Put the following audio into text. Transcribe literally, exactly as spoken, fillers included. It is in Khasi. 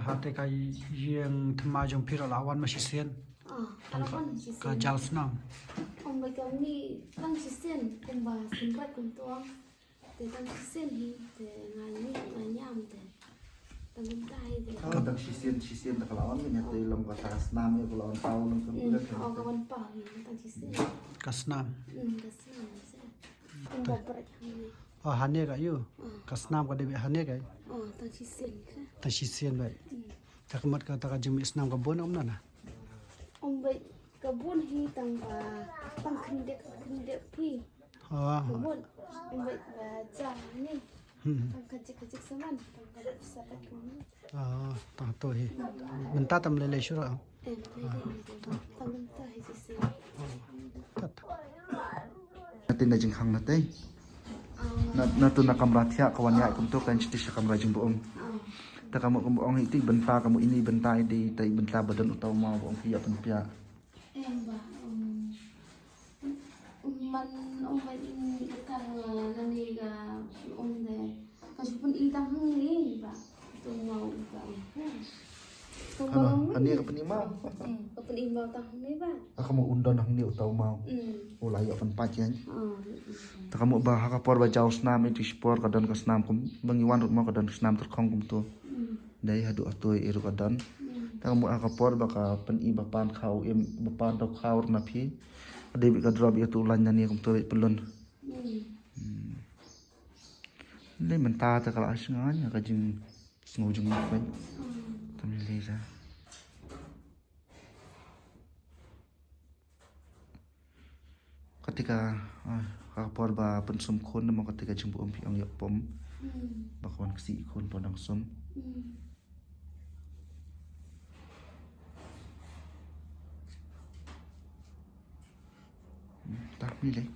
Hate ka ïing thymmai jong phi ruh la wan ma shisien. Ah, tang ka, ka jal snam. Ong ba ka mih tang shisien kumba sien rat kumto. Te tang shisien hi te nga ni nga niam te. Tang kumta hi te. Oh, tang shisien, shisien te ka la wan ni te long ka ta snam ïa ka la wan paw long ka. Hmm, oh, ka wan paw hi tang shisien. Ka snam. Hmm, ka snam. Kumba bret hangne. Oh, hangne ka ïoh. Ka snam ka dei beit hangne ka. Oh, tang shisien ka. Tang shisien beit. Hmm. Ta ka mut kata ka jingmih snam ka bun um na na. Um beit ka bun hi tang ba tang khyndiat khyndiat phi. Oh. Ka bun um beit ba ja ni. Hmm. Tang ka jik ka jik saman tang ka jik saman ka ni. Ah, tang to hi. Mynta tam lei lei shuh. Nate na jingkhang nate. Na, natu na kamra thiah ka wan ïaid kumto kan shu tih sha kamra jingbuh um. Ta ka mut kumba ong hi te i bynta ka mut ini i bynta i dei ta i bynta ba don uta u maw ba ong phi ïa pynpiah. Em ba, um, man ong ba in ka, uh, nani ka, um, de. Ka shu pyni tang hangne ba. Tang maw ba. Tang maw. Hangne ka pyni maw. Hmm, ka pyni maw tang hangne ba. Ka mut un don hangne uta u maw. Hmm. U la ïoh pynpait ïa. Oh, hmm. Ta ka mut ba ha ka por ba jaw snam ïa tu shi por ka don ka snam kum ba ngi wan ruh maw ka don ka snam tyrkhong kumto. Hmm. Dei haduh atoi ïa ruh ka don. Hmm. Ta ka mut ha ka por ba ka pyni ba pan khaw im ba pan to khaw na phi. Dei beit ka drop ïa tu lain nani kumto beit pynlun. Hmm. Hmm. Lei mynta te ka la sngewbha ïa ka jingsngew jingmut beit. Tam lei sa. Kata ka, ah, ka por ba pynsum khun mo kata ka jingbuh um phi ong ïa pom. Hmm. Ba ka wan ksih khun pon dang sum. Hmm. Hmm, ta mih lei.